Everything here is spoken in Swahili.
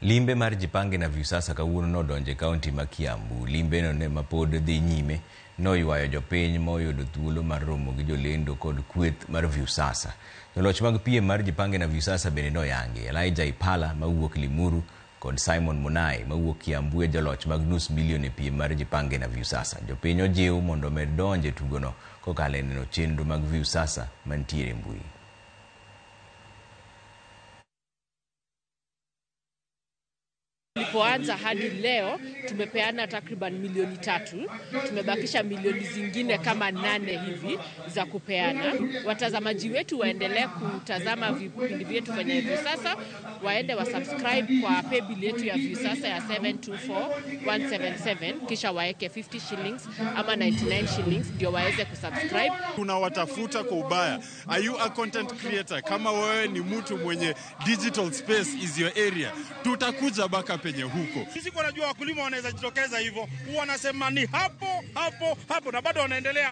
Limbe mar Jipange na Viusasa kawuono nodonjo e kaunti ma Kiambu. Limbe no ne mapod dhi nyime noywayo jopiny moyudo thuolo mar romo gi jolendo kod kweth mar Viusasa. Joloch mag piem mar Jipange na Viusasa bende noyangi. Elijah Ipala mawuok Limuru kod Simon Munai mawuok Kiambu e joloch mag nus milion e piem mar Jipange na Viusasa. Jopiny ojiw mondo omed donjo e tugono kokalo e neno chenro mag Viusasa mantiere e mbui. Tulipoanza hadi leo tumepeana takriban milioni 3, tumebakisha milioni zingine kama 8 hivi za kupeana. Watazamaji wetu waendelee kutazama vipindi vyetu kwenye Viusasa, waende wasubscribe kwa paybill yetu ya Viusasa ya 724177, kisha waeke 50 shillings ama 99 shillings ndio waweze kusubscribe. Tunawatafuta kwa ubaya. Are you a content creator? Kama wewe ni mtu mwenye digital space is your area, tutakuja baka penye huko. Sisi kwa najua wakulima wanaweza jitokeza hivyo, huwa wanasema ni hapo hapo hapo, na bado wanaendelea.